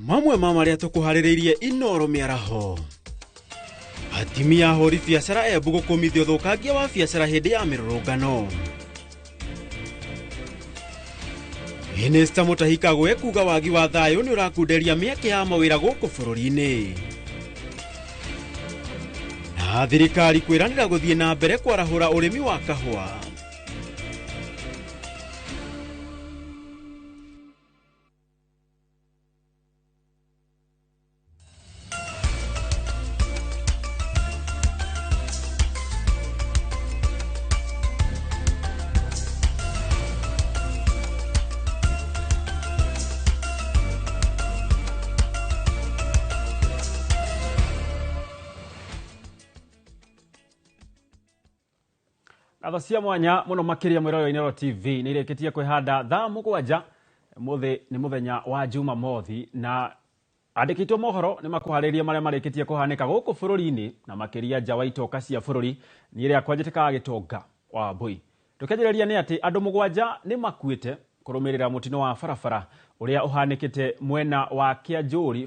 Mamwe ma marĩa tũkũharĩrĩirie Inoro mĩaraho. Atimia ahũri biacara Embu gũkũmithia ũthũkangia wa biacara hĩndĩ ya mĩrũrũngano. Minista Mutahi Kagwe kuga wagi wa thayũ nĩ ũrakunderia mĩeke ya mawĩra gũkũ bũrũri-inĩ. Na thirikari kwĩranĩra gũthiĩ na mbere kwarahũra ũrĩmi wa kahũa. Ngatho cia mwanya muno makiria mwĩroreri wa Inooro TV nĩ irĩkĩtie kwĩhanda thaa mũgwanja mũthĩ nĩ mũthenya wa Jumamothi na andĩkĩtwo mohoro nĩ makũharĩria marĩa marĩkĩtie kũhanĩka gũkũ bũrũri-inĩ na makĩria nja wa itoka cia bũrũri. Niĩ rĩakwa njĩtĩkaga Gĩtonga wa Mbui. Tũkĩanjĩrĩria nĩ atĩ andũ mũgwanja nĩ makuĩte kũrũmĩrĩra mũtino wa barabara ũrĩa ũhanĩkĩte mwena wa Kĩanjũri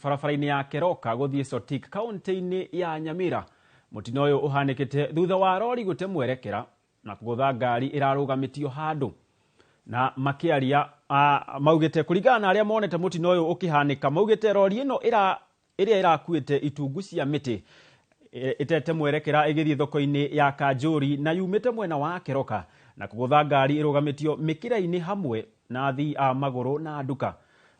barabara-inĩ ya Keroka gũthiĩ Sotik kaũntĩ-inĩ ya Nyamira. Mũtino ũyũ ũhanĩkĩte thutha wa rori gũte mwerekera na kũgũtha ngari ĩrarũgamĩtio handũ. Na makĩaria maugĩte kũringana na arĩa monete mũtino ũyũ ũkĩhanĩka, maugĩte rori ĩno ĩrĩa ĩrakuĩte itungu cia mĩtĩ ĩtete mwerekera ĩgĩthiĩ thoko-inĩ ya Kanjũri na yumĩte mwena wa Keroka na kũgũtha ngari ĩrũgamĩtio mĩkĩra-inĩ hamwe na athii a magũrũ na nduka.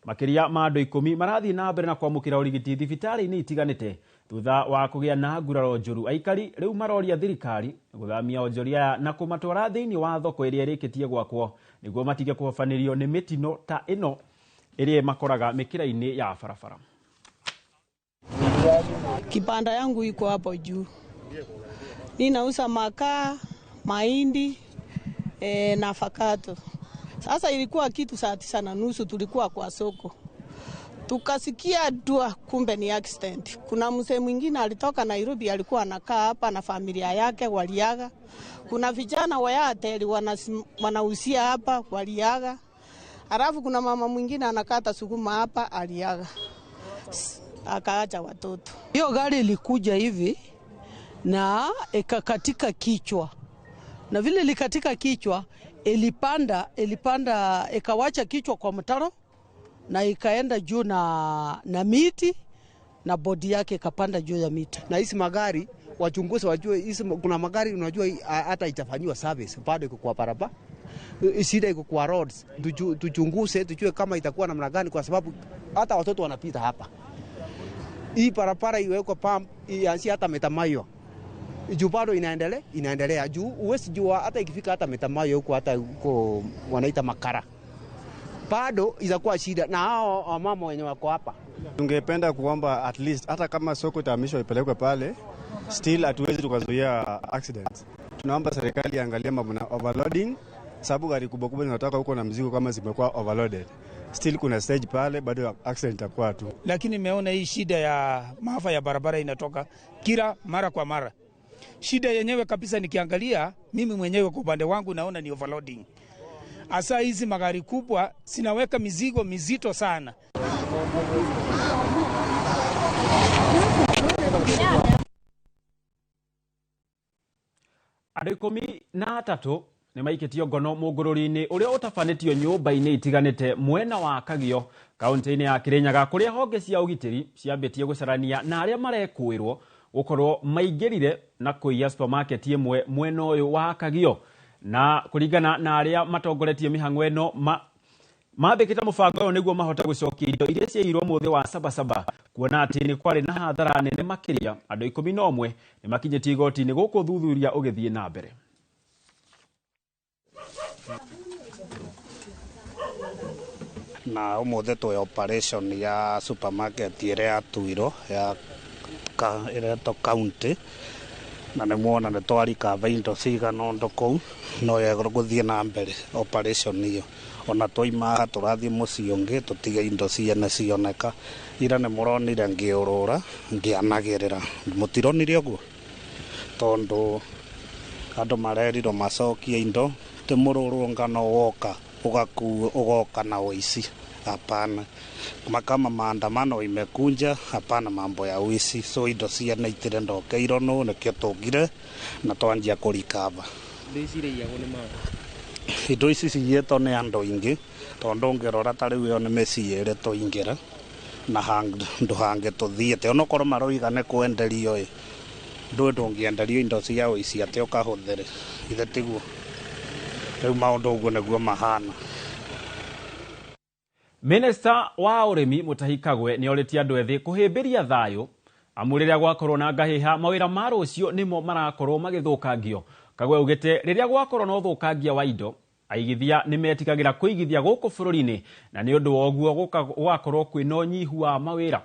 Makĩria ma andũ 10 marathiĩ na mbere na kwamũkĩra ũrigiti thibitarĩ-inĩ itiganĩte thutha wa kũgĩa na nguraro njũru. Aikari rĩu maroria thirikari gũthamia onjoria aya na kũmatwara thĩinĩ wa thoko ĩrĩa ĩrĩkĩtie gwakwo nĩguo matige kũhobanĩrio nĩ mĩtino ta ĩno ĩrĩa makoraga mĩkĩra-inĩ ya barabara. Kibanda yangu iko hapo juu. Ninauza makaa, mahindi, na avocado. Sasa ilikuwa kitu saa 9:30 tulikuwa kwa soko. Tukasikia dua, kumbe ni accident. Kuna mzee mwingine alitoka Nairobi, alikuwa anakaa hapa na familia yake, waliaga. Kuna vijana wa Airtel wanauzia hapa, waliaga. Alafu kuna mama mwingine anakata sukuma hapa, aliaga. Akaacha watoto. Hiyo gari ilikuja hivi na ikakatika kichwa. Na vile ilikatika kichwa, ilipanda ikawacha kichwa kwa mtaro na ikaenda juu na miti na bodi yake ikapanda juu ya miti. Na hizi magari wachunguze wajue, hizi kuna magari unajua hata itafanywa service bado iko kwa barabara. Shida iko kwa roads. Tuchunguze tujue kama itakuwa namna gani, kwa sababu hata watoto wanapita hapa. Hii barabara iwekwe pump ianzie hata Metamayo. Juu bado inaendelea juu uwezi jua hata ikifika hata Metamayo huko, hata huko wanaita Makara. Bado itakuwa shida na hao mama wenye wako hapa. Tungependa kuomba at least hata kama soko itahamishwa ipelekwe pale, still hatuwezi tukazuia accidents. Tunaomba serikali iangalie mambo na overloading, sababu gari kubwa kubwa zinatoka huko na mzigo kama zimekuwa overloaded. Still kuna stage pale bado accident itakuwa tu. Lakini nimeona hii shida ya maafa ya barabara inatoka kila mara kwa mara. Shida yenyewe kabisa nikiangalia mimi mwenyewe kwa upande wangu naona ni overloading. Asa hizi magari kubwa sinaweka mizigo mizito sana. Andũ 13 nĩ maikĩtio ngono mũngũrũri-inĩ ũrĩa ũtabanĩtio nyũmba-inĩ itiganĩte mwena wa Kagio kaũntĩ-inĩ ya Kirinyaga kũrĩa honge cia ũgitĩri ciambĩtie gũcarania na arĩa marekũĩrwo gũkorwo maingĩrire na kũiya supermarket ĩmwe mwena ũyũ wa Kagio. Na kũringana na arĩa matongoretie mĩhang'o ĩno mambĩkĩte mũbango ũyũ nĩguo mahote gũcokia indo iria ciaiyirwo mũthĩ wa Sabasaba, kuona atĩ nĩ kwarĩ na hathara nene makĩria. Andũ 11 nĩ makinyĩtie igoti-inĩ gũkũ ũthuthuria ũgĩthiĩ na mbere. Na ũmũthĩ twĩ operation ya supermarket ĩrĩa yatuirwo ya ĩretwo county, na nĩ muona nĩ twarikaba indo cigana ũndũ kũu, no gũthiĩ na mbere operation ĩyo. Ona twaima haha tũrathiĩ mũciĩ ũngĩ tũtige indo ciene cioneka. Ira nĩ mũronire ngĩũrũra ngĩanagĩrĩra, mũtironire ũguo tondũ andũ marerirwo macokie indo, ti mũrũrũngano woka ũgoka na ũici. Hapana. Kama maandamano imekunja, hapana mambo ya wici. So indo ciene itirendokeirwo no nikio tungire na twanjia kũrikaba. Indo ici iraiyagwo nĩ maũ? Indo ici ciyĩtwo nĩ andũ aingĩ tondũ ũngĩrora ta rĩu ĩyo nĩ mĩciĩ ĩrĩ tũingĩra na handũ hangĩ tũthiĩte onokorwo maroiga nĩ kwenderio ĩ ndũĩ ndũngĩenderio indo cia ũici atĩ ũkahũthĩre ithe tiguo rĩu maũndũ ũguo nĩguo mahana. Minista wa ũrĩmi Mutahi Kagwe nĩ orĩtie andũ ethĩ kũhĩmbĩria thayũ amu rĩrĩa gwakorwo na ngahĩha mawĩra ma rũciũ nĩmo marakorwo magĩthũkangio. Kagwe augĩte rĩrĩa gwakorwo na ũthũkangia wa indo aigithia nĩ metigagĩra kũigithia gũkũ bũrũri-inĩ na nĩ ũndũ wa ũguo gũgakorwo kwĩna ũnyihu wa mawĩra.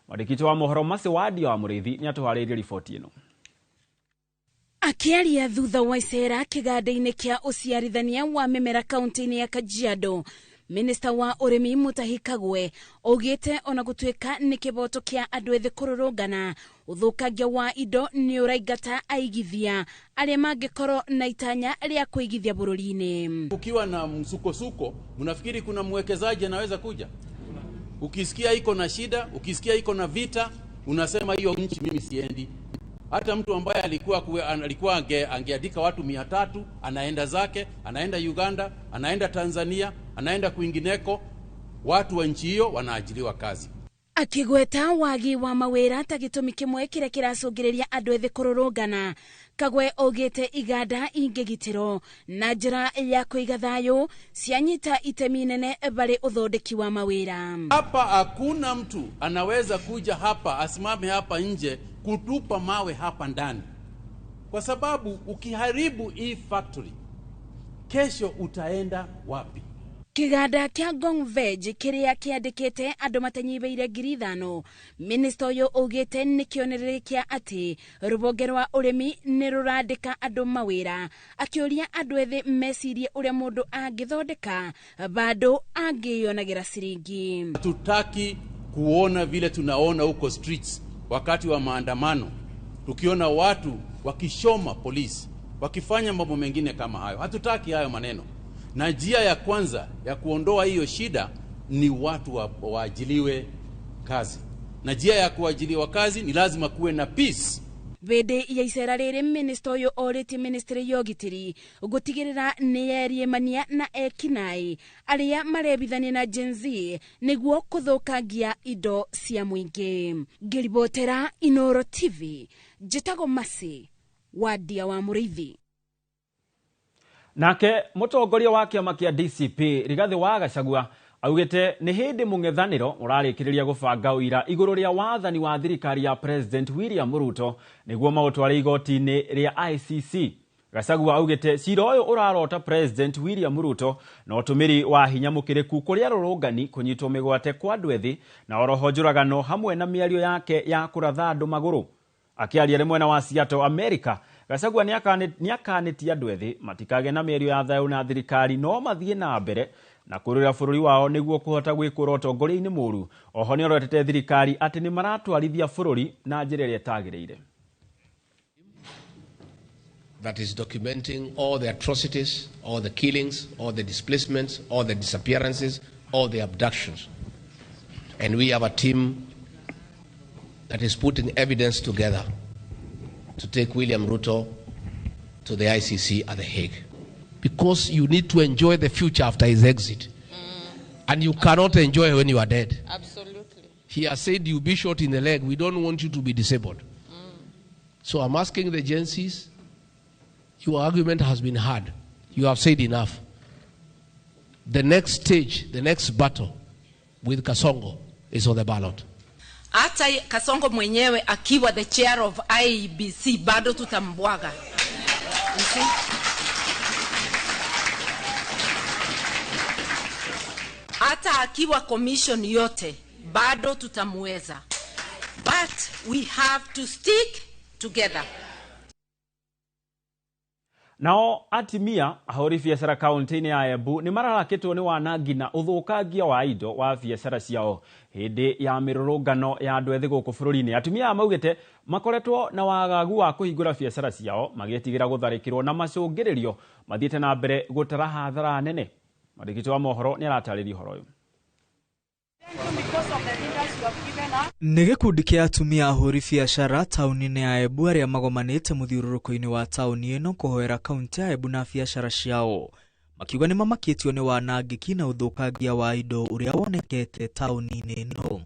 Mwandĩki witũ wa mohoro Mercy Wandia wa Mũrĩithi nĩ atũharĩirie riboti ĩno. Akiaria thutha wa icera kĩganda-inĩ kĩa ũciarithania wa mĩmera kaunti-inĩ ya Kajiado, Minista wa ũrĩmi Mutahi Kagwe augĩte ona gũtuĩka nĩ kĩboto kĩa andũ ethĩ kũrũrũngana, ũthũkangia wa indo nĩ ũraingata aigithia arĩa mangĩkorwo na itanya rĩa kũigithia bũrũri-inĩ. Ukiwa na msukosuko, mnafikiri kuna mwekezaji anaweza kuja? Ukisikia iko na shida, ukisikia iko na vita, unasema hiyo nchi mimi siendi. Hata mtu ambaye alikuwa angeandika watu 300 anaenda zake, anaenda Uganda, anaenda Tanzania, anaenda kwingineko, watu wa nchi hiyo wanaajiriwa kazi. Akigweta wagi wa mawĩra ta gĩtũmi kĩmwe kĩrĩa kĩracũngĩrĩria andũ ethĩ kũrũrũngana, Kagwe augĩte iganda ingĩgitĩrwo na njĩra ya kũiga thayũ cianyita itemi nene barĩ ũthondeki wa mawĩra. Hapa hakuna mtu anaweza kuja hapa asimame hapa nje kutupa mawe hapa ndani, kwa sababu ukiharibu hii factory kesho utaenda wapi? Kĩganda kĩa Ngong Veg kĩrĩa kĩandĩkĩte andũ matanyihĩire 5,000, minista ũyũ augĩte nĩ kĩonereria kĩa atĩ rũhonge rwa ũrĩmi nĩ rũrandĩka andũ mawĩra, akĩũria andũ ethĩ mecirie ũrĩa mũndũ angĩthondeka bado angĩyonagĩra ciringi. Hatutaki kuona vile tunaona huko streets wakati wa maandamano, tukiona watu wakishoma polisi, wakifanya mambo mengine kama hayo. Hatutaki hayo maneno. Na njia ya kwanza ya kuondoa hiyo shida ni watu waajiliwe kazi. Na njia ya kuajiliwa kazi ni lazima kuwe na peace. Hĩndĩ ya icera rĩrĩ minista ũyũ orĩtie ministry ya ũgitĩri gũtigĩrĩra nĩ yeriemania na ekinaĩ arĩa marebithania na Gen Z nĩguo kũthũkangia indo cia mũingĩ. Ngĩribotera Inooro TV, njĩtagwo Mercy Wandia wa Mũrĩithi. Nake mũtongoria wa kĩama kĩa DCP Rigathĩ wa Gachagua augĩte nĩ hĩndĩ mũng'ethanĩro ũrarĩkĩrĩria gũbanga ũira igũrũ rĩa wathani wa thirikari ya President William Ruto nĩguo maũtware igoti-inĩ rĩa ICC. Gachagua augĩte cira ũyũ ũrarota President William Ruto na ũtũmĩri wa hinya mũkĩrĩku kũrĩ arũrũngani kũnyitwo mĩgwate kwa andũ ethĩ na oroho njũragano hamwe na mĩario yake ya kũratha andũ magũrũ. Akĩaria rĩ mwena wa Seattle, America, Gachagua nĩakanĩtie andũ ethĩ matikagĩe na mĩario ya thayũ na thirikari no mathiĩ na mbere na kũrũĩra bũrũri wao nĩguo kũhota gwĩkũra ũtongoria-inĩ mũru. Oho nĩorotete thirikari atĩ nĩmaratwarithia bũrũri na njĩra ĩrĩa ĩtagĩrĩire. That is documenting all the atrocities, all the killings, all the displacements, all the disappearances, all the abductions. And we have a team that is putting evidence together to take William Ruto to the ICC at The Hague. Because you need to enjoy the future after his exit. And you cannot enjoy when you are dead. Absolutely. He has said you'll be shot in the leg. We don't want you to be disabled. So I'm asking the Gen Zs, your argument has been heard. You have said enough. The next stage, the next battle with Kasongo is on the ballot. Hata Kasongo mwenyewe akiwa the chair of IEBC bado tutambwaga. You see? Hata akiwa commission yote bado tutamweza. But we have to stick together. Nao atimia ahũri biacara kaunti-inĩ ya Embu nĩ mararakĩtwo nĩ wanangi na ũthũkangia wa indo wa biacara ciao hĩndĩ ya mĩrũrũngano ya andũ ethĩ gũkũ bũrũri-inĩ. Atumia aya maugĩte makoretwo na wagagu wa kũhingũra biacara ciao magĩtigĩra gũtharĩkĩrwo na macũngĩrĩrio mathiĩte na mbere gũtara hathara nene. Mwandĩki wa mohoro nĩ aratarĩria ũhoro ũyũ. Nĩ gĩkundi kĩa atumia ahũri biacara taũni-inĩ ya Embu arĩa magomanĩte mũthiũrũrũko-inĩ wa taũni ĩno kũhoera kaunti ya Embu na biacara ciao, makiuga nĩ mamakĩtio nĩ wanangĩki na ũthũkangia wa indo ũrĩa wonekete taũni-inĩ ĩno.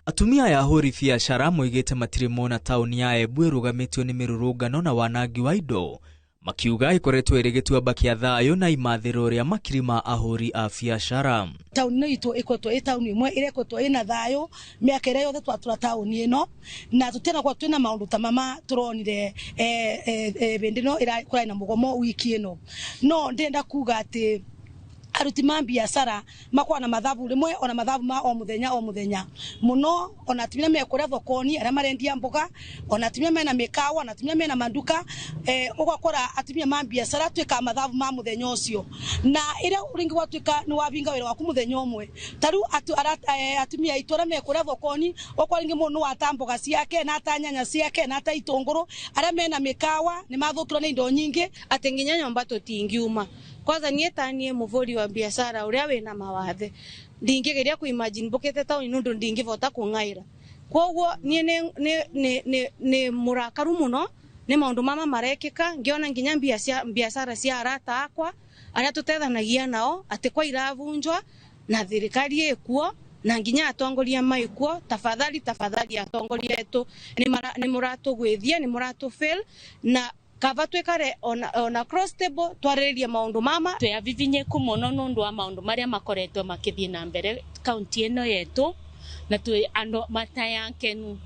Atumia aya ahũri biacara moigĩte matirĩ mona taũni ya Embu ĩrũgamĩtio nĩ mĩrũrũngano na wanangi wa indo, makiuga ĩkoretwo ĩrĩ gĩtuamba kĩa thayũ na imathĩro rĩa makiri ma ahũri a biacara. Taũni ĩno itũ ĩkoretwo ĩ taũni ĩmwe ĩrĩa ĩkoretwo ĩna thayũ mĩaka ĩrĩa yothe twatũra taũni ĩno, na tũtianakorwo twĩna maũndũ ta mama tũronire hĩndĩ ĩno kũrarĩ na mũgomo wiki ĩno. No ndĩrenda kuga atĩ aruti ma biacara makoragwo na mathabu rimwe ona mathabu ma o muthenya o muthenya muno, ona atumia me kuria thokoni aria marendia mboga, ona atumia mena mikawa, ona atumia mena manduka, ugakora atumia ma biacara twika mathabu ma muthenya ucio, na ira ringi gwatuika ni wabinga wira waku muthenya umwe. Taru atumia aitu aria me kuria thokoni okwa ringi mundu wata mboga ciake na ata nyanya ciake na ata itunguru, aria mena mikawa ni mathukirwo ni indo nyingi ati nginya nyomba tutingiuma. Kwanza nie tanie muvuri wa biashara uria wina mawathe ndingigeria ku imagine mbukite tauni nundu ndingivota kung'aira. Koguo nie ni murakaru muno ni maundu mama marekika, ngiona nginya biashara cia arata akwa aria tutethanagia nao ati kwa iravunjwa na thirikari ikuo na nginya atongoria maikuo. Tafadhali tafadhali atongoria etu ni muratugwithia, ni muratufail, na kava twikare ona cross table twarĩrĩrie maũndũ mama. Twĩ avivinyeku mũno nũndũ wa maũndũ marĩa makoretwo makĩthiĩ na mbere kaunti ĩno yetu, na twĩ andũ matayakenu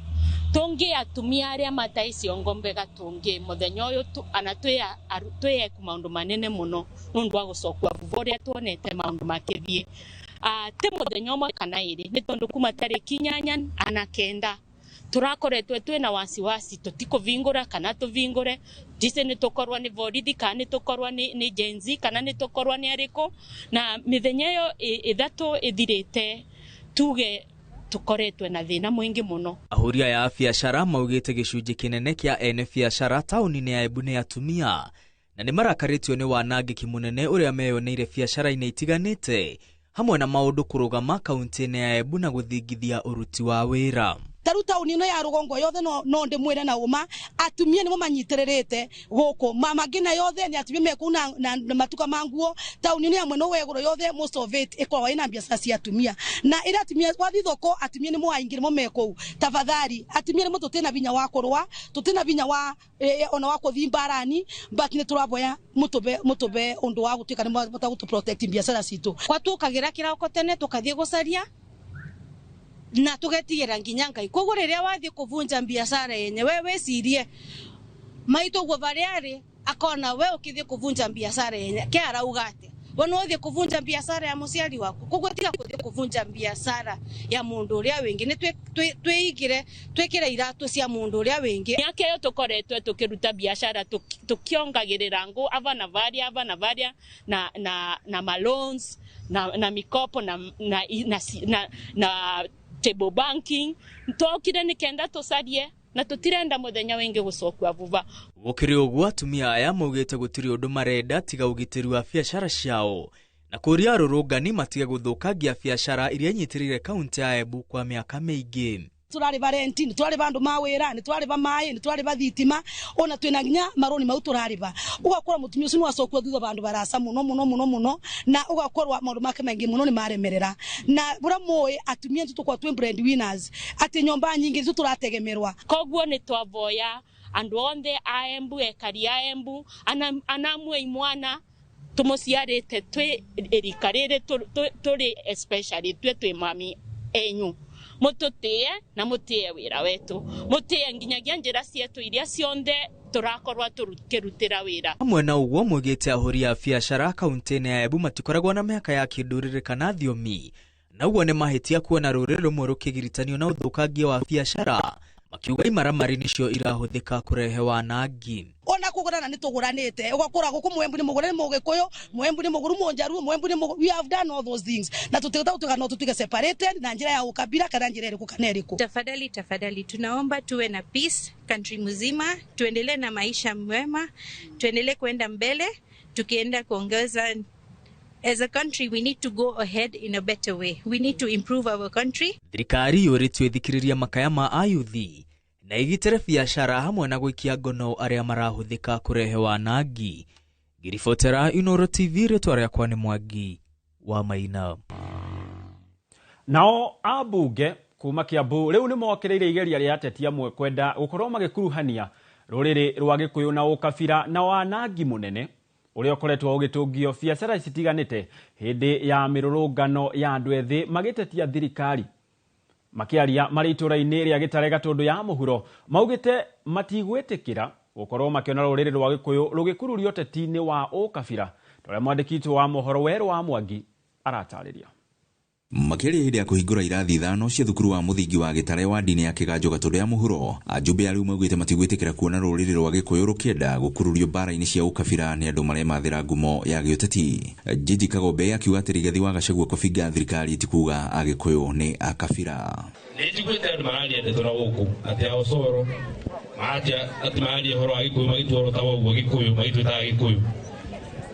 tũngĩ atumia arĩa matarĩ ciongo mbega tũngĩ mũthenya ũyũ ana twĩ eku maũndũ manene mũno nũndũ wa gũcokua vuva ũrĩa tuonete maũndũ makĩthiĩ. Ti mũthenya ũmwe kana ĩrĩ, nĩ tondũ kuma tarĩki 8 ana 9 turakoretwe twina wasiwasi tutikuvingura kana tuvingure jise ni tukorwa ni borithi kana ni tukorwa ni Gen Z kana ni tukorwa ni ariko, na mithenya yo ithatu ithirite tuge tukoretwe na thina mwingi muno. Ahũri aya a biacara maugĩte gĩcunjĩ kĩnene kĩa ene biacara taũni-inĩ ya Embu nĩ atumia, na nĩ marakarĩtio nĩ wanangĩki mũnene ũrĩa meyoneire biacara-inĩ itiganĩte hamwe na maũndũ kũrũgama kaunti-inĩ ya Embu na gũthingithia ũruti wa wĩra. Taru tauni ino ya rugongo yothe no ndimwire na uma atumia nimo manyitirĩrĩte gũkũ mama ngina yothe ni atumia meku na matuka manguo. Tauni ino ya mwena wa igũrũ yothe most of it ikoragwo ina biacara cia atumia, na ira atumia wathi thoko atumia nimo aingĩ nimo mekũu. Tafadhali atumia nimo tũtina vinya wa kũrũa, tũtina vinya wa ona wa kũthi mbarani, but nĩ tũraboya mũtũbe ũndũ wa gũtuĩka nĩ mwahota gũtũ protect biacara citũ. Kwa tũkagira kĩroko tene tũkathiĩ gũcaria na tugetigira nginya Ngai. Koguo riria wathie kuvunja biashara yenye we wecirie maito guo varia ari akona we ukithie kuvunja biashara yenye ke arauga atia, we no uthie kuvunja biashara ya muciari waku. Koguo tiga kuthie kuvunja biashara ya mundu uria wingi, ni twigire twikire iratu cia mundu uria wingi. Miaka iyo tukoretwe tukiruta biashara tukiongagirira ngu ava na varia ava na varia na na na maloans na mikopo na na na, na, na table banking twokire ni kenda tucarie na tutirenda muthenya wingi gucokua vuva. Gũkĩrĩ ũguo atumia aya maugĩte gũtirĩ ũndũ marenda tiga ũgitĩri wa biacara ciao na kũria arũrũngani matige gũthũkangia biacara iria inyitĩrĩire kaunti ya Embu kwa mĩaka mĩingĩ. Turarĩba renti, nĩ turarĩba andũ ma wĩra, nĩ turarĩba maĩ, nĩ turarĩba thitima, ona twĩna nginya marũni mau turarĩba. Ũgakora mũtumia ũcio nĩwacokua thutha bandũ barasa mũno mũno mũno mũno, na ũgakorwo maũndũ make maingĩ mũno nĩ maremerera. Na bũrĩa mũĩ atumia nĩ tũkoragwo twĩ bread winners, atĩ nyũmba nyingĩ nĩcio tũrategemerwa. Koguo nĩ twavoya andũ othe a Embu, ekari a Embu, anamwe imwana tũmũciarĩte twĩ rika rĩrĩ tũrĩ especially twĩ mami enyu, mũtũtĩe na mũtĩe wĩra wetu, mũtĩe nginyagia njĩra cietu iria cionthe tũrakorwo tũkĩrutĩra wĩra. Hamwe na ũguo maugĩte ahũri a biacara kaunti-inĩ ya Embu matikoragwo na mĩhaka ya kĩndũrĩrĩ kana thiomi, na ũguo nĩ mahĩtia kuona rũrĩrĩ rũmwe rũkĩgiritanio na ũthũkangia wa biacara, makiuga imaramari nĩcio irahũthĩka kũrehe wanangi. Ona kũgũrana nĩ tũgũranĩte, ũgakora gũkũ Mwembu nĩ mũgũre nĩ Mũgĩkũyũ, Mwembu nĩ mũgũru Mũnjaruo, Mwembu nĩ we have done all those things, na tũtigũta gũtuĩka no tũtuĩke separated na njĩra ya ukabila kana njĩra ĩrĩkũ kana ĩrĩkũ. Tafadhali tafadhali tunaomba tuwe na peace country mzima, tuendelee na maisha mema, tuendelee kuenda mbele, tukienda kuongeza As a country, we need to go ahead in a better way. We need to improve our country. Thirikari yũrĩtio ĩthikĩrĩria makaya ma ayuthi na ĩgitĩre biacara hamwe na gũikia ngono arĩa marahũthĩka kũrehe wanangi. Ngĩribotera Inooro TV, rĩtwa rĩakwa nĩ Mwangi wa Maina. Nao ambunge kuma Kiambu rĩu nĩ mokĩrĩire igeria rĩa ateti amwe kwenda gũkorwo magĩkuruhania rũrĩrĩ rwa Gĩkũyũ na ũkabira na wanangi mũnene ũrĩa ũkoretwo ũgĩtũngio biacara citiganĩte hĩndĩ ya mĩrũrũngano ya andũ ethĩ magĩtetia thirikari. Makĩaria marĩ itũũra-inĩ rĩa Gĩtare Gatũndũ ya mũhuro maugĩte matigwĩtĩkĩra gũkorwo makĩona rũrĩrĩ rwa Gĩkũyũ rũgĩkururio ũteti-inĩ wa ũkabira. Ta ũrĩa mwandĩki witũ wa mohoro Werũ wa Mwangi aratarĩria. Makĩaria hĩndĩ ya kũhingũra irathi 5 cia thukuru wa mũthingi wa Gĩtare wa ndini ya Kĩganjo Gatũndũ ya mũhuro, ajumbe arĩa maugĩte matigwĩtĩkĩra kuona rũrĩrĩ rwa Gĩkũyũ rũkĩenda gũkururio mbara-inĩ cia ũkabira nĩ andũ maremathĩra ngumo ya gĩũteti. Jiji Kagombe akiuga atĩ Rigathi wa Gachagua kũbinga thirikari ti kuga Agĩkũyũ nĩ akabira. Nĩ njiguĩte andũ mararia ndeto na gũkũ atĩ a Osoro atĩ mararia ũhoro wa Gĩkũyũ magĩtua ta ũguo Gĩkũyũ magĩtuĩtaga Gĩkũyũ.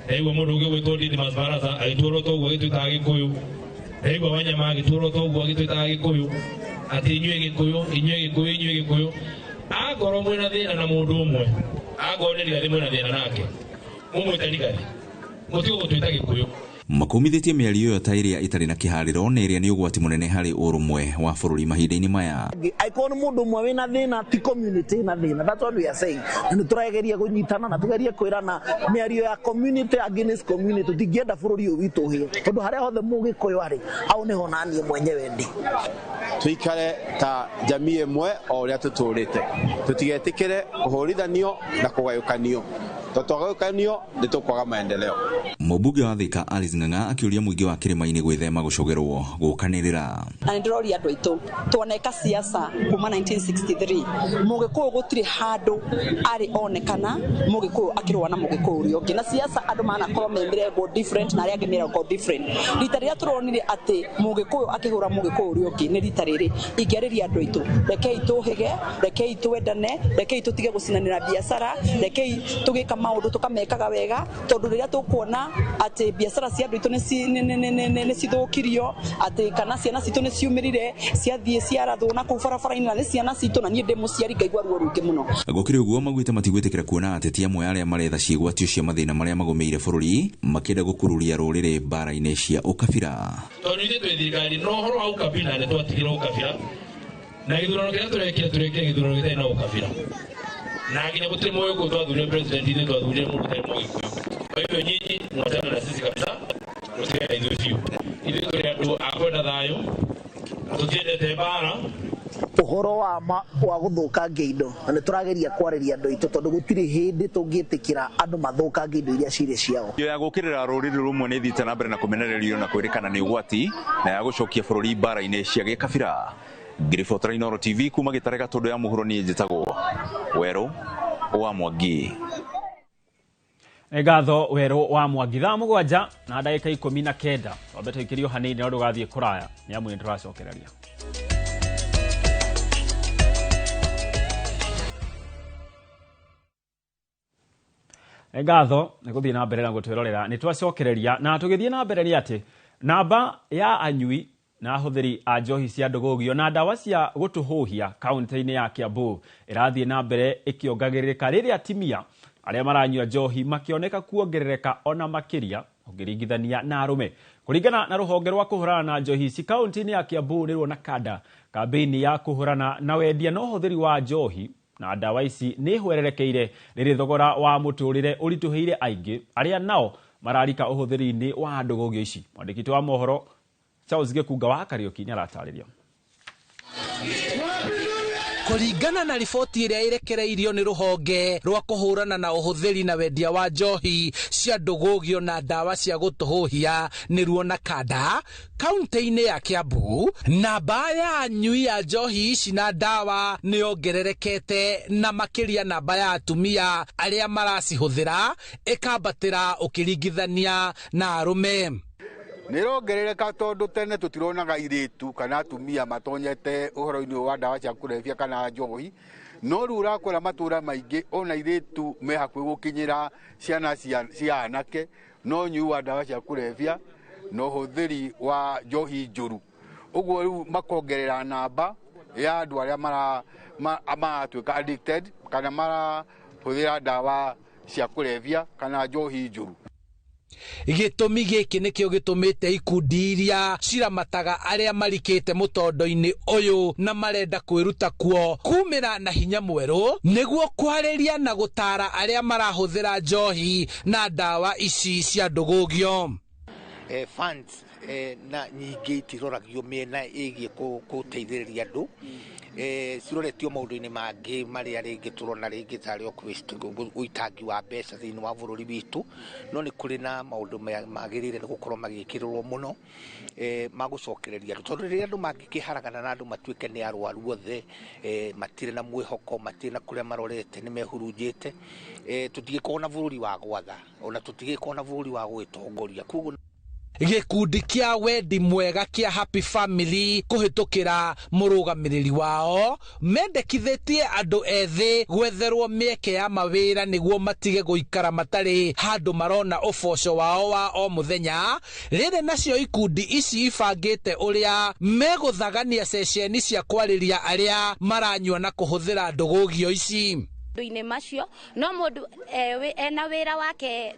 Ndaigua mũndũ ũngĩ ũgwĩtwo Didmus Barasa agĩtua ta ũguo agĩtuĩtaga Gĩkũyũ. Ndaigua Wanyama agĩtua ta ũguo agĩtuĩtaga Gĩkũyũ atĩ inyuĩ Gĩkũyũ, inyuĩ Gĩkũyũ, inyuĩ Gĩkũyũ. Angorwo mwĩna thĩna na mũndũ ũmwe, angorwo nĩ Rigathi mwĩna thĩna nake, mũmwĩte Rigathi, mũtigũgũtuĩta Gĩkũyũ. Makumithĩtie mĩario ĩyo ta ĩrĩa ĩtarĩ na kĩharĩro na ĩrĩa nĩ ũgwati mũnene harĩ ũrũmwe wa bũrũri mahinda-inĩ maya. Angĩkorwo nĩ mũndũ ũmwe wĩna thĩna, ti community ĩna thĩna. That's what we are saying. Na nĩ tũrageria kũnyitana na tũgerie kwĩrana mĩario ya community against community. Tũtingĩenda bũrũri ũyũ witũ ũhĩe, tondũ harĩa hothe Mũgĩkũyũ arĩ, hau nĩho naniĩ mwenyewe ndĩ. Tuikare ta jamii ĩmwe o ũrĩa tũtũrĩte, tũtigetĩkĩre kũhũrithanio na kũgayũkanio, tondũ twagayũkanio nĩ tũkwaga maendeleo. Mũmbunge wa Thika Alice Ng'ang'a akĩũria mũingĩ wa kĩrĩma-inĩ gwĩthema gũcogerwo gũkanĩrĩra. Na nĩ ndĩroria andũ aitũ tuoneka siasa kuma 1963 Mũgĩkũyũ gũtirĩ handũ arĩ onekana Mũgĩkũyũ akĩrũa na Mũgĩkũyũ ũrĩa ũngĩ, na siasa andũ manakorwo me mĩrengo different na arĩa angĩ mĩrengo different. Rita rĩrĩa tũronire atĩ Mũgĩkũyũ akĩhũra Mũgĩkũyũ ũrĩa ũngĩ nĩ rita rĩrĩ. Ingĩarĩria andũ aitũ, rekei tũhĩge, rekei twendane, rekei tũtige gũcinanĩra biacara, rekei tũgĩka maũndũ tũkamekaga wega, tondũ rĩrĩa tũkuona atĩ biacara cia andũ aitũ nĩ cithũkirio, atĩ kana ciana citũ nĩ ciumĩrire ciathiĩ ciarathwo na kũu barabara-inĩ, na nĩ ciana citũ, na niĩ ndĩ mũciari ngaigua ruo rũingĩ mũno. Gũkĩrĩ ũguo maugĩte matigwĩtĩkĩra kuona ateti amwe arĩa maretha ciĩgwatio cia mathĩna marĩa magũmĩire bũrũri makĩenda gũkururia rũrĩrĩ mbara-inĩ cia ũkabira. Tondũ ithuĩ twĩ thirikari no ũhoro wa ũkabira nĩ twatigire ũkabira, na gĩthurano kĩrĩa tũrekire tũrekire gĩthurano gĩtarĩ na ũkabira, na nginya gũtirĩ Mũgĩkũyũ twathurire president, ithuĩ twathurire mũndũ ũtarĩ Mũgĩkũyũ. Kwa hivyo nyinyi mwachana na sisi kabisa, mũtigane na ithuĩ biũ. Ithuĩ tũrĩ andũ a kwenda thayũ, na tũtiendete mbara. Ũhoro wa ma wa gũthũkangia indo, na nĩ tũrageria kwarĩria andũ aitũ, tondũ gũtirĩ hĩndĩ tũngĩtĩkĩra andũ mathũkangie indo iria cirĩ ciao. Ya gũkĩrĩra rũrĩrĩ rũmwe nĩ ĩthiĩte na mbere na kũmenererio na kwĩrĩkana nĩ ũgwati na ya gũcokia bũrũri mbara-inĩ cia gĩkabira. Ngĩribotera Inooro TV kuma Gĩtare Gatũndũ ya mũhuro, niĩ njĩtagwo Werũ wa Mwangi. Ngatho Werũ wa Mwangi. Thaa 7 na ndagĩka 19 twambe tũikĩrio hanini no ndũgathiĩ kũraya nĩ amu nĩ tũracokereria. Ngatho nĩ gũthiĩ na mbere na gũtwĩrorera. Nĩ twacokereria na tũgĩthiĩ na mbere nĩ atĩ namba ya anyui na ahũthĩri a njohi cia ndũgũgio na ndawa cia gũtũhũhia kaunti-inĩ ya Kiambu ĩrathiĩ na mbere ĩkĩongagĩrĩrĩka rĩrĩa atumia arĩa maranyua njohi makĩoneka kuongerereka ona makĩria ũngĩringithania na arũme. Kũringana na rũhonge rwa kũhũrana na njohi ici kaunti-inĩ ya Kiambu nĩruo NACADA, kambĩini ya kũhũrana na wendia na ũhũthĩri wa njohi na ndawa ici nĩ hwererekeire rĩrĩ thogora wa mũtũrĩre ũritũhĩire aingĩ arĩa nao mararika ũhũthĩri-inĩ wa ndũgũgio ici. Mwandĩki wa mohoro Charles Gĩkunga wa Kariũki nĩaratarĩria. Kũringana na riboti ĩrĩa ĩrekereirio nĩ rũhonge rwa kũhũrana na ũhũthĩri na wendia wa njohi cia ndũgũgio na ndawa cia gũtũhũhia nĩruo NACADA kaunti-inĩ ya Kiambu, namba ya anyui ya njohi ici na ndawa nĩ yongererekete na makĩria namba ya atumia arĩa maracihũthĩra ĩkambatĩra ũkĩringithania na arũme. Nĩ ĩrongerereka tondũ tene tũtironaga irĩtu kana atumia matonyete ũhoro-inĩ wa ndawa cia kũrebia kana njohi, no rĩu ũrakora matũra maingĩ ona irĩtu me hakuhĩ gũkinyĩra ciana cia anake No ũnyui wa ndawa cia kũrebia na ũhũthĩri wa njohi njũru. Ũguo rĩu makongerera namba ya andũ arĩa maratuĩka addicted kana marahũthĩra ndawa cia kũrebia kana njohi njũru. Gĩtũmi gĩkĩ nĩkĩo gĩtũmĩte ikundi iria ciramataga arĩa marikĩte mũtondo-inĩ ũyũ na marenda kwĩruta kuo kumĩra na hinya mwerũ nĩguo kwarĩria na gũtara arĩa marahũthĩra njohi na ndawa ici cia ndũgũgio. Funds na nyingĩ itiroragio mĩena ĩgiĩ gũteithĩrĩria andũ, ciroretio maũndũ-inĩ mangĩ marĩa rĩngĩ tũrona rĩngĩ tarĩ ũitangi wa mbeca thĩinĩ wa bũrũri witũ, no nĩ kũrĩ na maũndũ magĩrĩire nĩ gũkorwo magĩkĩrĩrwo mũno ma gũcokereria andũ, tondũ rĩrĩa andũ mangĩkĩharagana na andũ matuĩke nĩ arwaru othe, matirĩ na mwĩhoko, matirĩ na kũrĩa marorete, nĩ mehurunjĩte, tũtigĩkorwo na bũrũri wa gwatha ona tũtigĩkorwo na bũrũri wa gwĩtongoria. Koguo gĩkundi kĩa wendi mwega kĩa Happy Family kũhĩtũkĩra mũrũgamĩrĩri wao mendekithĩtie andũ ethĩ gwetherwo mĩeke ya mawĩra nĩguo matige gũikara matarĩ handũ marona ũboco wao wa o mũthenya. Rĩrĩ nacio ikundi ici ibangĩte ũrĩa megũthagania ceceni cia kwarĩria arĩa maranyua na kũhũthĩra ndũgũgio ici. Maũndũ-inĩ macio no mũndũ ena wĩra wake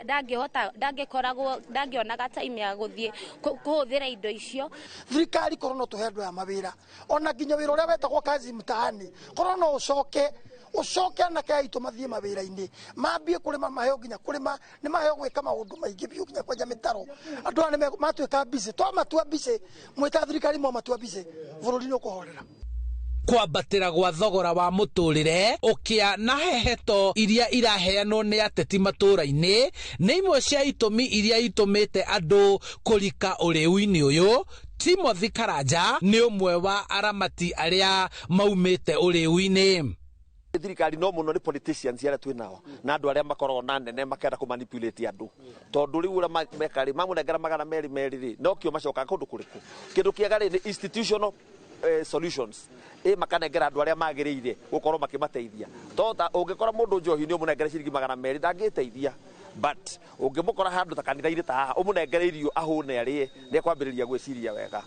ndangĩhota, ndangĩkoragwo, ndangĩonaga time ya gũthiĩ kũhũthĩra indo icio. Thirikari korwo no tũhe andũ aya mawĩra, ona nginya wĩra ũrĩa wetagwo kazi mtaani, korwo no ũcoke anake aitũ mathiĩ mawĩra-inĩ, mambie kũrĩma, maheo nginya kũrĩma, nĩ maheo gwĩka maũndũ maingĩ biũ, nginya kwenja mĩtaro. Andũ aya nĩ matuĩka busy, twamatua busy, mwĩta thirikari mwamatua busy, bũrũri nĩ ũkũhorera. Kwambatĩra gwa thogora wa mũtũrĩre, ũkĩa na heheto iria iraheanwo nĩ ateti matũũra-inĩ nĩ imwe cia itũmi iria itũmĩte andũ kũrika ũrĩu-inĩ ũyũ. Timothy Karanja nĩ ũmwe wa aramati arĩa maumĩte ũrĩu-inĩ. Thirikari no mũno nĩ politicians arĩa twĩ nao na andũ arĩa makoragwo na nene makenda kũ manipulate andũ, tondũ rĩu ũrĩa meka rĩ, mamũnengera 200 merĩ rĩ, no kĩo macokaga kũndũ kũrĩkũ. Kĩndũ kĩega rĩ nĩ institutional solutions, makanengera andũ arĩa magĩrĩire gũkorwo makĩmateithia. To ũngĩkora mũndũ njohi nĩ ũmũnengere ciringi 200 ndangĩteithia, but ũngĩmũkora handũ ta kanitha-inĩ ta haha ũmũnengere irio ahũne arĩe, nĩ ekwambĩrĩria gwĩciria wega.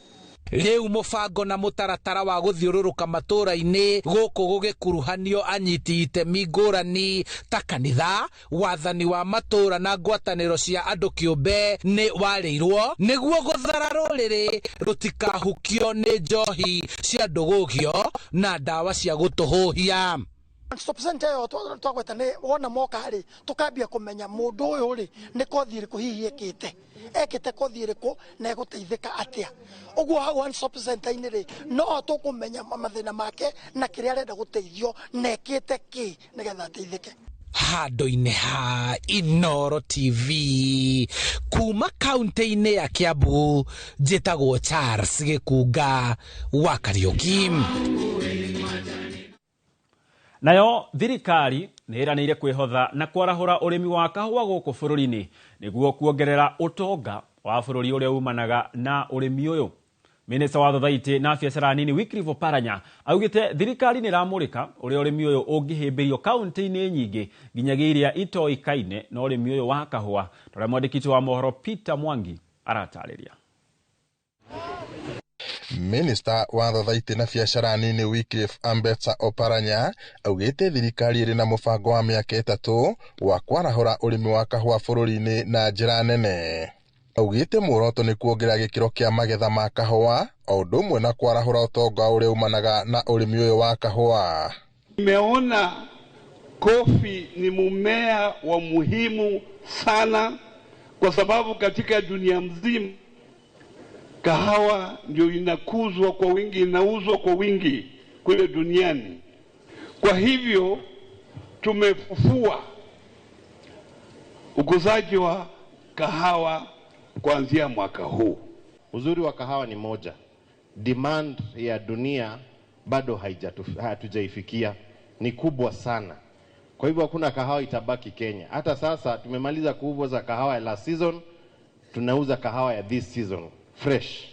Rĩu mũbango na mũtaratara wa gũthiũrũrũka matũũra-inĩ gũkũ gũgĩkuruhanio anyiti itemi ngũrani ta kanitha, wathani wa matũũra na ngwatanĩro cia andũ kĩũmbe nĩ warĩirwo nĩguo gũthara rũrĩrĩ rũtikahukio nĩ njohi cia ndũgũgio na ndawa cia gũtũhũhia. Stop center ĩyo twagweta nĩ wona moka rĩ, tũkambia kũmenya mũndũ ũyũ rĩ nĩ kothi ĩrĩkũ hihi ekĩte, ekĩte kothi ĩrĩkũ na egũteithĩka atĩa. Ũguo hau one stop center-inĩ rĩ, no tũkũmenya mathĩna make na kĩrĩa arenda gũteithio na ekĩte kĩ nĩgetha ateithĩke. Handũ-inĩ ha Inooro TV kuma kaunti-inĩ ya Kiambu, njĩtagwo Charles Gĩkunga wa Kariũki. Nayo thirikari nĩ ĩranĩire kwĩhotha na kwarahũra ũrĩmi wa kahũa gũkũ bũrũri-inĩ nĩguo kuongerera ũtonga wa bũrũri ũrĩa umanaga na ũrĩmi ũyũ. Minista wa Thothaitĩ na biacara nini Wycliffe Oparanya augĩte thirikari nĩ ĩramũrĩka ũrĩa ũrĩmi ũyũ ũngĩhĩmbĩrio kaunti-inĩ nyingĩ nginyagia iria itoĩkaine na ũrĩmi ũyũ wa kahũa. Ta ũrĩa mwandĩki wa mohoro Peter Mwangi aratarĩria. Minista wa Thothaitĩ na biacara nini Wycliffe Ambetsa Oparanya augĩte thirikari ĩrĩ na mũbango wa mĩaka 3 wa kwarahũra ũrĩmi wa kahũa bũrũri-inĩ na njĩra nene. Augĩte muoroto nĩ kuongerera gĩkĩro kĩa magetha ma kahũa o ũndũ ũmwe na kwarahũra ũtonga ũrĩa umanaga na ũrĩmi ũyũ wa kahũa. Nimeona kofi ni mmea wa muhimu sana kwa sababu katika dunia mzima kahawa ndio inakuzwa kwa wingi, inauzwa kwa wingi kule duniani. Kwa hivyo tumefufua ukuzaji wa kahawa kuanzia mwaka huu. Uzuri wa kahawa ni moja, demand ya dunia bado hatujaifikia, ni kubwa sana. Kwa hivyo hakuna kahawa itabaki Kenya. Hata sasa tumemaliza kuuza kahawa ya last season, tunauza kahawa ya this season fresh.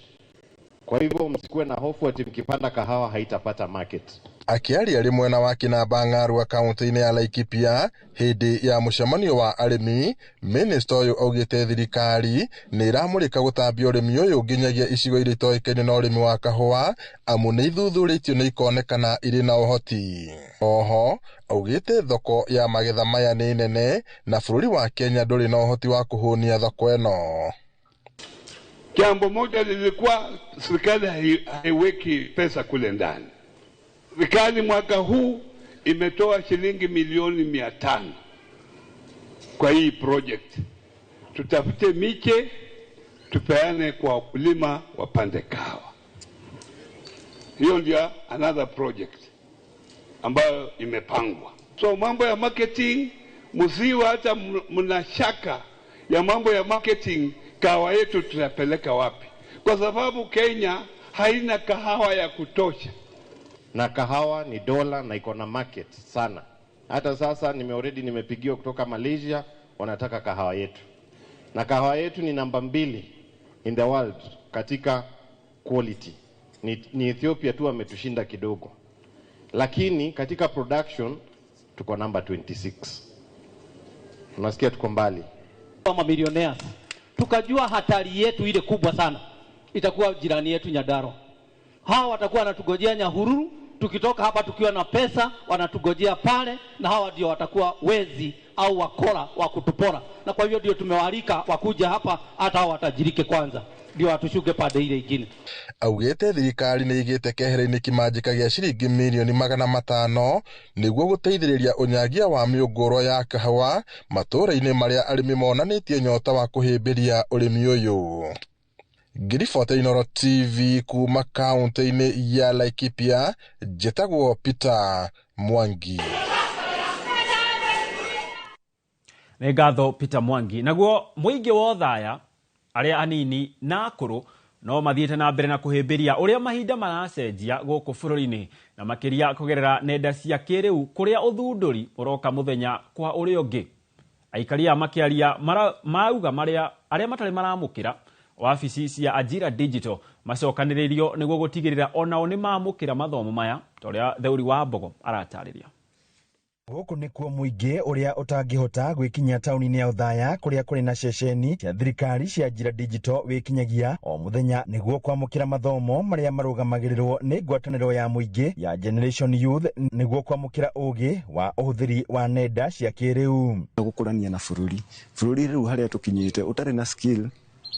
Kwa hivyo msikuwe na hofu ati mkipanda kahawa haitapata market. Akĩaria arĩ mwena wa Kĩnamba Ng'arua kaunti-inĩ ya Laikipia hĩndĩ ya mũcemanio wa arĩmi, minista ũyũ augĩte thirikari nĩ ĩramũrĩka gũtambia ũrĩmi ũyũ nginyagia icigo iria itoĩkaine na ũrĩmi wa kahũa amu nĩ ithuthurĩtio nĩ ikonekana irĩ na ũhoti. Oho augĩte thoko ya magetha maya nĩ nene na bũrũri wa Kenya ndũrĩ na ũhoti wa kũhũnia thoko ĩno. Jambo moja lilikuwa serikali haiweki pesa kule ndani. Serikali mwaka huu imetoa shilingi milioni 500 kwa hii project. Tutafute miche tupeane kwa wakulima wapande kahawa. Hiyo ndio another project ambayo imepangwa. So mambo ya marketing, msiwe hata mna shaka ya mambo ya marketing. Kahawa yetu tutapeleka wapi? Kwa sababu Kenya haina kahawa ya kutosha. Na kahawa ni dola na iko na market sana. Hata sasa already nimepigiwa kutoka Malaysia, wanataka kahawa yetu. Na kahawa yetu ni namba 2 in the world katika quality. Ni Ethiopia tu ametushinda kidogo. Lakini katika production tuko namba 26. Unasikia tuko mbali. Kama millionaires tukajua hatari yetu ile kubwa sana itakuwa jirani yetu Nyandarua. Hawa watakuwa wanatugojea Nyahururu, tukitoka hapa tukiwa na pesa wanatugojea pale, na hawa ndio watakuwa wezi au wakora wa kutupora. Na kwa hivyo ndio tumewaalika wakuja hapa, hata hao watajirike kwanza ndio watushuke pande ile ingine. Augĩte thirikari nĩ ĩigĩte kehera-inĩ kĩmanjĩka gĩa ciringi mirioni 500 nĩguo gũteithĩrĩria ũnyagia wa mĩũngũrwa ya kahawa matũũra-inĩ marĩa arĩmi monanĩtie nyota wa kũhĩmbĩria ũrĩmi ũyũ. Ngiribota Inooro TV kuma kaunti-inĩ ya Laikipia, njĩtagwo Peter Mwangi. Nĩ ngatho Peter Mwangi. Naguo mũingĩ wa Othaya arĩa anini na akũrũ no mathiĩte na mbere na kũhĩmbĩria ũrĩa mahinda maracenjia gũkũ bũrũri-inĩ na makĩria kũgerera nenda cia kĩrĩu kũrĩa ũthundũri ũroka mũthenya kwa ũrĩa ũngĩ. Aikaria makĩaria mauga arĩa matarĩ maramũkĩra wabici cia Ajira Digital macokanĩrĩrio nĩguo gũtigĩrĩra onao nĩ mamũkĩra mathomo maya ta ũrĩa Theuri wa Mbogo aratarĩria. Gũkũ nĩkuo mũingĩ ũrĩa ũtangĩhota gwĩkinyia taũni-inĩ ya Othaya kũrĩa kũrĩ na ceceni cia thirikari cia Ajira Digital wĩkinyagia o mũthenya nĩguo kwamũkĩra mathomo marĩa marũgamagĩrĩrwo nĩ ngwatanĩro ya mũingĩ ya Generation Youth nĩguo kwamũkĩra ũgĩ wa ũhũthĩri wa nenda cia kĩrĩu. Gũkũrania na bũrũri rĩu harĩa tũkinyĩte ũtarĩ na skill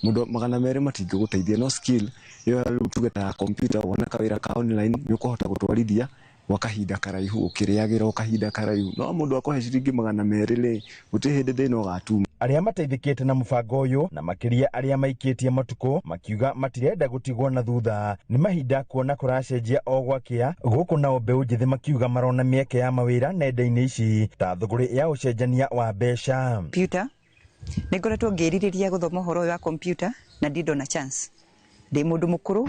mũndũ 200 matingĩgũteithia, no skill ĩyo rĩu tuge ta computer wona kawĩra ka online nĩ ũkũhota gũtwarithia gwa kahinda karaihu ũkĩrĩagĩra o kahinda karaihu, no mũndũ akũhe ciringi 200 rĩ gũtirĩ hĩndĩ thĩna ũgatuma. Arĩa mateithĩkĩte na mũbango ũyũ na makĩria arĩa maikĩtie matukũ makiuga matirenda gũtigwo na thutha nĩ mahinda kuona kũracenjia o gwakĩa gũkũ, nao mbeũ njĩthĩ makiuga marona mĩeke ya mawĩra nenda-inĩ ici ta thũgũrĩ ya ũcenjania wa mbeca. Computer nĩ ngoretwo ngĩrirĩria gũthoma ũhoro ũyũ wa computer na ndirĩ ndona chance. Ndĩ mũndũ mũkũrũ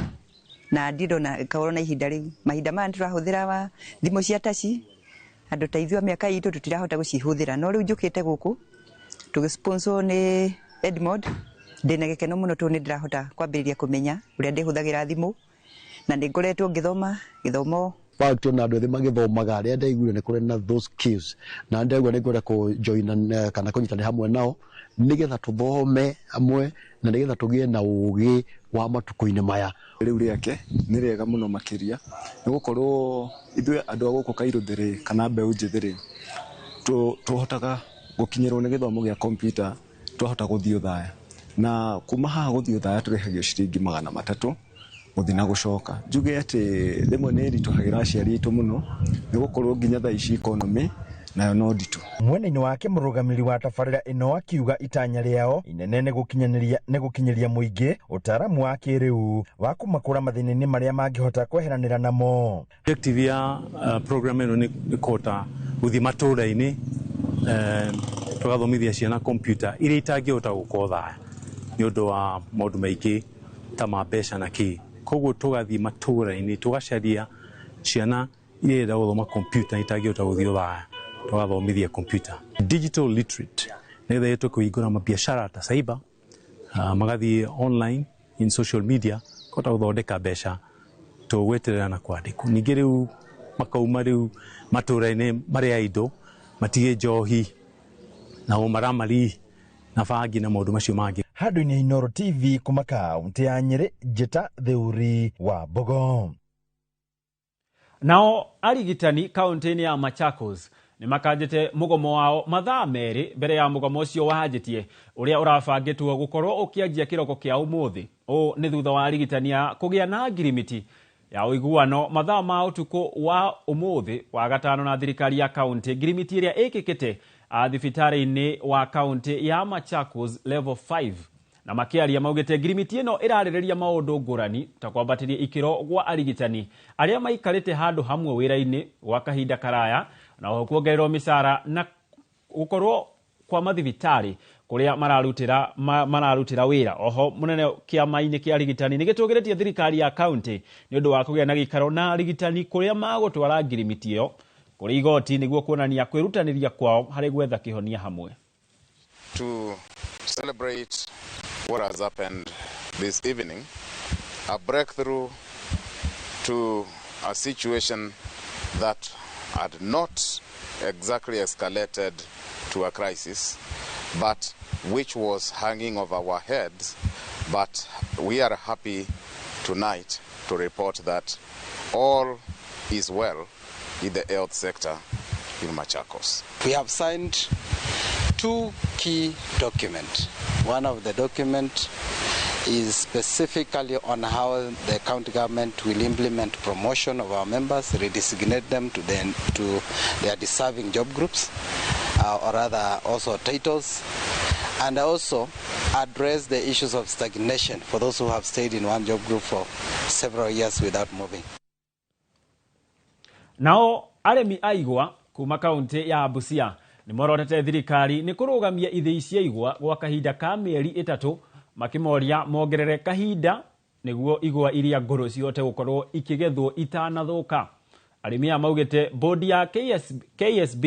na ndirĩ ndona kaoro na ihinda rĩu. Mahinda maya nĩtũrahũthĩra wa thimũ cia taci, andũ ta ithuĩ a mĩaka itũ tũtirahota gũcihũthĩra, no rĩu njũkĩte gũkũ tũgĩsponsor nĩ Edmond, ndĩna gĩkeno mũno tondũ nĩ ndĩrahota kwambĩrĩria kũmenya ũrĩa ndĩhũthagĩra thimũ na nĩ ngoretwo ngĩthoma gĩthomo. Fact ona andũ ethĩ magĩthomaga arĩa ndaiguire nĩ kũrĩ na those skills na ndaigua nĩ ngwenda kũ-join kana kũnyitanĩra hamwe nao nĩgetha tũthome hamwe na nĩgetha tũgĩe na ũgĩ wa matukũ-inĩ maya. Rĩu rĩake nĩ rĩega mũno makĩria nĩ gũkorwo ithuĩ andũ a gũkũ Kairuthi kana mbeũ njĩthĩ rĩ tũhotaga gũkinyĩrwo nĩ gĩthomo gĩa computer twahota gũthiĩ Othaya, na kuma haha gũthiĩ Othaya tũrĩhagio ciringi 300 gũthiĩ na gũcoka. Njuge atĩ rĩmwe nĩ ĩritũhagĩra aciari aitũ mũno nĩ gũkorwo nginya thaa ici economy nayo no nditũ. Mwena-inĩ wake mũrũgamĩrĩri wa tabarĩra ĩno akiuga itanya rĩao inene nĩ gũkinyĩria mũingĩ ũtaaramu wa kĩrĩu wa kũmakũra mathĩna-inĩ marĩa mangĩhota kweheranĩra namo. Objective ya program ĩno nĩ kũhota gũthiĩ matũũra-inĩ tũgathomithia ciana computer iria itangĩhota gũka Othaya nĩ ũndũ wa maũndũ maingĩ ta ma mbeca na kĩ. Koguo tũgathiĩ matũũra-inĩ tũgacaria ciana iria irenda gũthoma computer itangĩhota gũthiĩ Othaya tũgathomithia computer. Digital literate nĩgetha ĩtwe kũhingũra mabiacara ta cyber, magathiĩ online in social media. Kũhota gũthondeka mbeca tũgweterera na kwandĩkwo. Ningĩ rĩu makauma rĩu matũra-inĩ marĩa indo matige njohi na ũmaramari na bangi na maũndũ macio mangĩ. Handũ-inĩ Inooro TV kuma kaunti ya Nyĩrĩ, Njĩta Theuri wa Mbogo. Nao arigitani kaunti-inĩ ya Machakos nĩ makanjĩte mũgomo wao mathaa 2 mbere ya mũgomo ũcio wanjĩtie ũrĩa ũrabangĩtwo gũkorwo ũkĩanjia kĩroko kĩa ũmũthĩ. Ũũ nĩ thutha wa arigitani a kũgĩa na ngirimiti ya ũiguano mathaa ma ũtukũ wa ũmũthĩ wa gatano na thirikari ya kaunti, ngirimiti ĩrĩa ĩkĩkĩte thibitarĩ-inĩ wa kaunti ya Machakos level 5. Na makĩaria maugĩte ngirimiti ĩno ĩrarĩrĩria maũndũ ngũrani ta kwambatĩria ikĩro gwa arigitani arĩa maikarĩte handũ hamwe wĩra-inĩ gwa kahinda karaya, na oho kuongererwo mĩcara na gũkorwo kwa mathibitarĩ kũrĩa mararutĩra wĩra. Oho mũnene kĩama-inĩ kĩa arigitani nĩ gĩtũgĩrĩtie thirikari ya kaunti nĩ ũndũ wa kũgĩa na gĩikaro na arigitani kũrĩa magũtwara ngirimiti ĩyo kũrĩ igoti nĩguo kuonania kwĩrutanĩria kwao harĩ gwetha kĩhonia hamwe. To celebrate what has happened this evening, a breakthrough to a situation that had not exactly escalated to a crisis, but which was hanging over our heads. But we are happy tonight to report that all is well in the health sector in Machakos. We have signed 2 key documents. One of the documents is specifically on how the county government will implement promotion of our members, redesignate them to their deserving job groups, or rather also titles, and also address the issues of stagnation for those who have stayed in one job group for several years without moving. Nao arĩmi a igwa kuma kaunti ya Busia nĩ morotete thirikari nĩ kũrũgamia ithĩi cia igwa gwa kahinda ka mĩeri 3, makĩmoria mongerere kahinda nĩguo igwa iria ngũrũ cihote gũkorwo ikĩgethwo itanathũka. Arĩmi aya maugĩte bodi ya KSB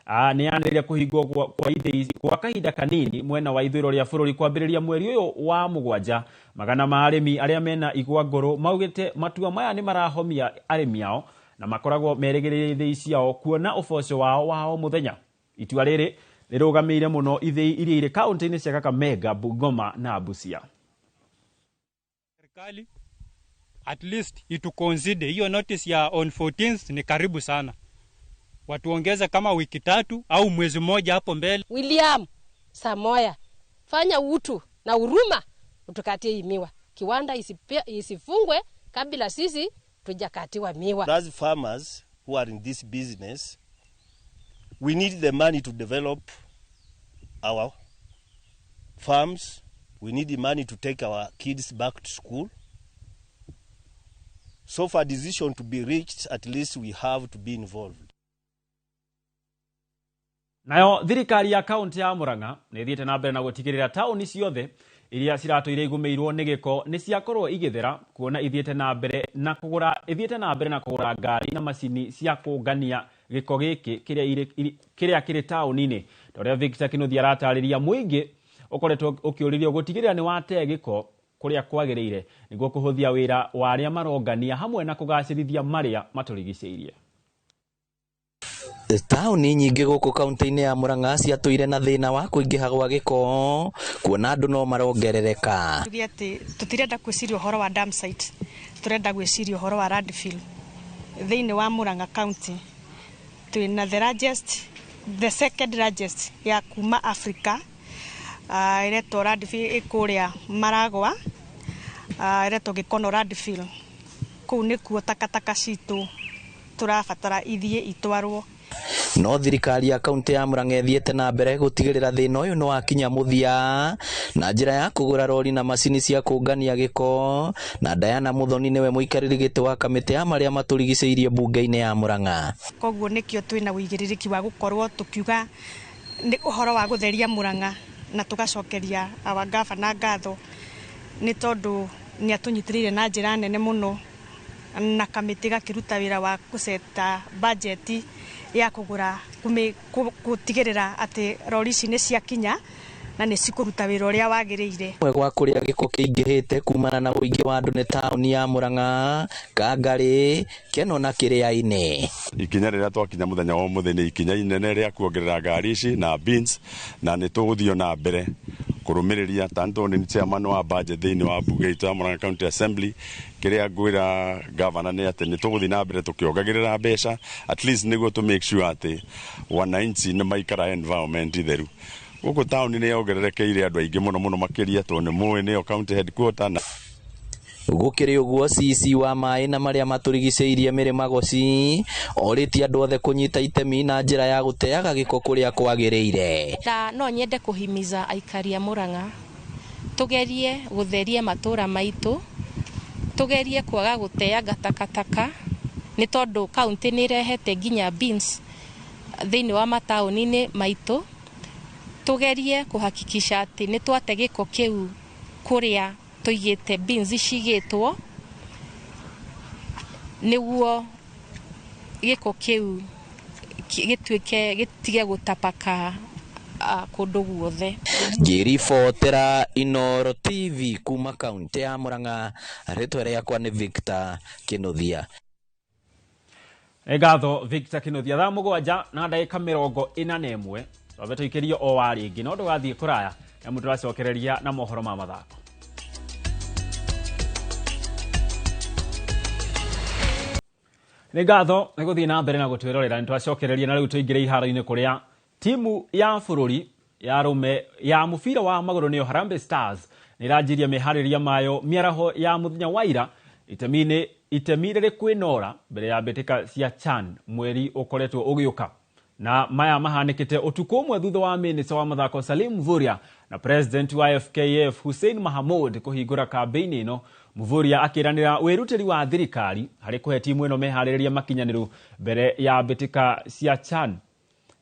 nĩ yanĩrĩire kũhingwo kwa ithĩi kwa kahinda kanini mwena wa ithũĩro rĩa bũrũri kwambĩrĩria mweri ũyũ wa 7. Magana ma arĩmi arĩa mena igwa ngũrũ maugĩte matua maya nĩ marahomia arĩmi ao na makoragwo merĩgĩrĩire ithĩi ciao kuona ũboco wao wa o mũthenya. Itua rĩrĩ rĩrũgamĩire mũno ithĩi iria irĩ kaunti-inĩ cia Kakamega, Bungoma na Busia. Serikali at least ituconsider hiyo notice ya on 14th ni karibu sana. Watuongeze kama wiki 3 au mwezi mmoja hapo mbele. William Samoya, fanya utu na huruma utukatie hii miwa. Kiwanda isifungwe kabla sisi tujakatiwa miwa. As farmers who are in this business, we need the money to develop our farms. We need the money to take our kids back to school. So for a decision to be reached, at least we have to be involved. Nayo thirikari ya kaunti ya Murang'a nĩ ĩthiĩte na mbere na gũtigĩrĩra taũni ciothe iria ciratũire igũmĩirwo nĩ gĩko nĩ ciakorwo igĩthera, kuona ithiĩte na mbere na kũgũra ngari na macini cia kũngania gĩko gĩkĩ kĩrĩa kĩrĩ taũni-inĩ. Ta ũrĩa Victor Kinuthia aratarĩria, mũingĩ ũkoretwo ũkĩũrĩrio gũtigĩrĩra nĩ watee gĩko kũrĩa kwagĩrĩire nĩguo kũhũthia wĩra wa arĩa marongania hamwe na kũgacĩrithia marĩa matũrigicĩirie. Taũni nyingĩ gũkũ kaunti-inĩ ya Murang'a ciatũire na thĩna wa kũingĩha gwa gĩko, kuona andũ no marongerereka. Tuge atĩ tũtirenda gwĩciria ũhoro wa dam site, tũrenda gwĩciria ũhoro wa landfill. Thĩinĩ wa Murang'a county twĩna the second largest ya kuma Africa, ĩretwo landfill ĩkũrĩa Maragwa, ĩretwo Gĩkono landfill. Kũu nĩkuo takataka citũ tũrabatara ithiĩ itwarwo. No thirikari ya kaunti ya Murang'a ĩthiĩte na mbere gũtigĩrĩra thĩna ũyũ nĩ wakinya mũthia na njĩra ya kũgũra rori na macini cia kũngania gĩko. Na Diana Muthoni nĩwe mũikarĩri gĩtĩ wa kamĩtĩ ya marĩa matũrigicĩirie mbunge-inĩ ya Murang'a. Koguo nĩkĩo twĩna ũigĩrĩrĩki wa gũkorwo tũkiuga nĩ ũhoro wa gũtheria Murang'a, na tũgacokeria our governor ngatho nĩ tondũ nĩ atũnyitĩrĩire na njĩra nene mũno, na kamĩtĩ gakĩruta wĩra wa gũceta bajeti ya kũgũra gũtigĩrĩra atĩ rori ici nĩ ciakinya na nĩ cikũruta wĩra ũrĩa wagĩrĩire. Gwa kũrĩa gĩko kĩingĩhĩte kumana na ũingĩ wa andũ nĩ taũni ya Murang'a, Kangarĩ, Keno na Kĩrĩa-inĩ. Ikinya rĩrĩa twakinya mũthenya wa ũmũthĩ nĩ ikinya inene rĩa kuongerera ngari ici na bins, na nĩ tũgũthiĩ na mbere kũrũmĩrĩria ta nĩ nĩ chairman wa budget thĩinĩ wa bunge itũ ya Murang'a County Assembly. Kĩrĩa ngwĩra governor nĩ atĩ nĩ tũgũthiĩ na mbere tũkĩongagĩrĩra mbeca at least nĩguo tũ make sure atĩ wananchi nĩ maikara environment theru. Gũkũ taũni nĩ yongererekeire andũ aingĩ mũno mũno makĩria tondũ nĩ mũĩ nĩyo county headquarter na Gũkĩrĩ ũguo, CC wa maĩ na marĩa matũrigicĩirie Mary Magoci orĩtie andũ othe kũnyita itemi na njĩra ya gũteaga gĩko kũrĩa kwagĩrĩire. Na no nyende kũhimiza aikari a Murang'a tugerie gũtheria matũra maitũ, tugerie kwaga gũteanga takataka, nĩ tondũ kaunti nĩ ĩrehete nginya bins thĩinĩ wa mataũni-inĩ maitũ. Tugerie kũhakikisha atĩ nĩ twate gĩko kĩu kũrĩa tũigĩte bins cigĩtwo, nĩguo gĩko kĩu gĩtuĩke gĩtige gũtapaka kũndũ guothe. Ngĩribotera Inooro TV kuma kaunti ya Murang'a, rĩtwa rĩakwa nĩ Victor Kinuthia. Ngatho Victor Kinuthia. Thaa 7 na ndagĩka 41 twambe tũikĩrio o wa rĩngĩ, no ndũgathiĩ kũraya amu tũracokereria na mohoro ma mathako. Nĩ ngatho nĩ gũthiĩ na mbere na gũtwĩrorera. Nĩ twacokereria na rĩu tũingĩre iharo-inĩ kũrĩa timu ya bũrũri ya arũme ya mũbira wa magũrũ nĩyo Harambee Stars nĩ ĩranjirie meharĩria mayo mĩaraho ya mũthenya wa ira itemi rĩrĩ kwĩnora mbere ya mbĩtĩka cia CHAN mweri ũkoretwo ũgĩũka. Na maya mahanĩkĩte ũtukũ ũmwe thutha wa minista wa mathako Salim Mvurya na president wa FKF Hussein Mahamud kũhingũra kambĩini ĩno. Mvurya akĩranĩra wĩrutĩri wa thirikari harĩ kũhe timu ĩno meharĩrĩria makinyanĩru mbere ya mbĩtĩka cia CHAN.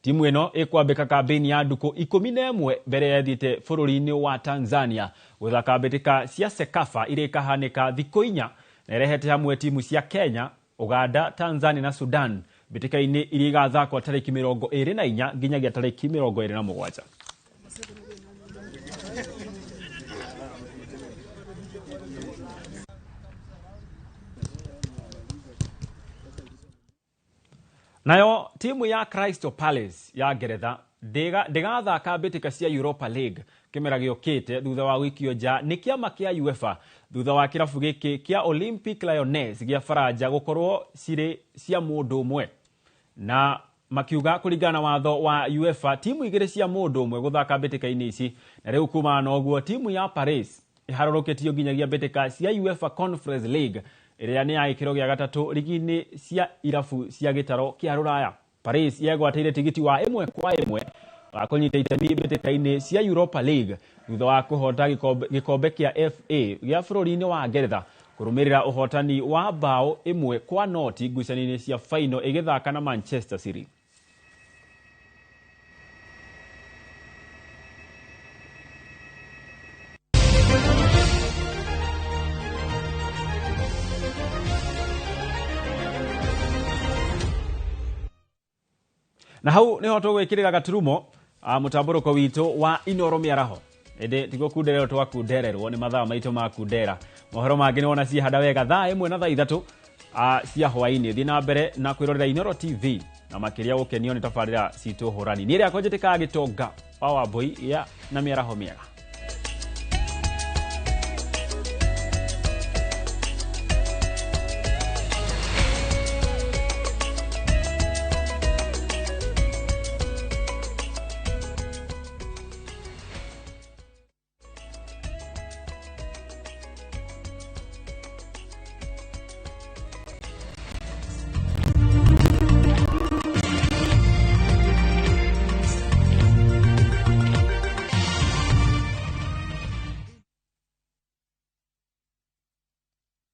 Timu ĩno ĩkwambĩka kambĩini ya ndukũ 11 mbere yathiĩte bũrũri-inĩ wa Tanzania gũthaka mbĩtĩka cia CECAFA iria ikahanĩka thikũ 4 na ĩrehete hamwe timu cia Kenya, Uganda, Tanzania na Sudan mbĩtĩka-inĩ iria igathakwo tarĩki 24 nginyagia tarĩki 27. Nayo timu ya Crystal Palace ya Ngeretha ndĩgathaka mbĩtĩka cia Europa League kĩmera gĩũkĩte thutha wa gũikio nja nĩ kĩama kĩa UEFA thutha wa kĩrabu gĩkĩ kĩa Olympic Lyonnais gĩa Faranja gũkorwo cirĩ cia mũndũ ũmwe. Na makiuga kũringana na watho wa UEFA timu igĩrĩ cia mũndũ ũmwe gũthaka mbĩtĩka-inĩ ici, na rĩu kumana na ũguo timu ya Paris ĩharũrũkĩtio nginyagia mbĩtĩka cia UEFA Conference League ĩrĩa nĩ ya gĩkĩro gĩa gatatũ ligi-inĩ cia irabu cia gĩtaro kĩa Rũraya. Paris yegwatĩire tigiti wa 1-1 wa kũnyita itemi mbĩtĩka-inĩ cia Europa League thutha wa kũhota gĩkombe kĩa FA gĩa bũrũri-inĩ wa Ngeretha kũrũmĩrĩra ũhotani wa bao 1-0 ngucanio-inĩ cia final ĩgĩthaka na Manchester City. Na hau niho tũgwĩkĩrĩra gaturumo mũtambũrũko witũ wa Inooro mĩaraho. Ĩndĩ tiguo kundererwo twakundererwo nĩ mathaa maitũ ma kundera. Mohoro mangĩ nĩ wona ciehanda wega thaa 1 na thaa 3 cia hwaĩ-inĩ. Thiĩ na mbere na kwĩrorera Inooro TV na makĩria gũkenio nĩ tabarĩra citũ hũrani. Niĩ rĩakwa njĩtĩkaga Gĩtonga wa Wambũi ya na mĩaraho mĩega.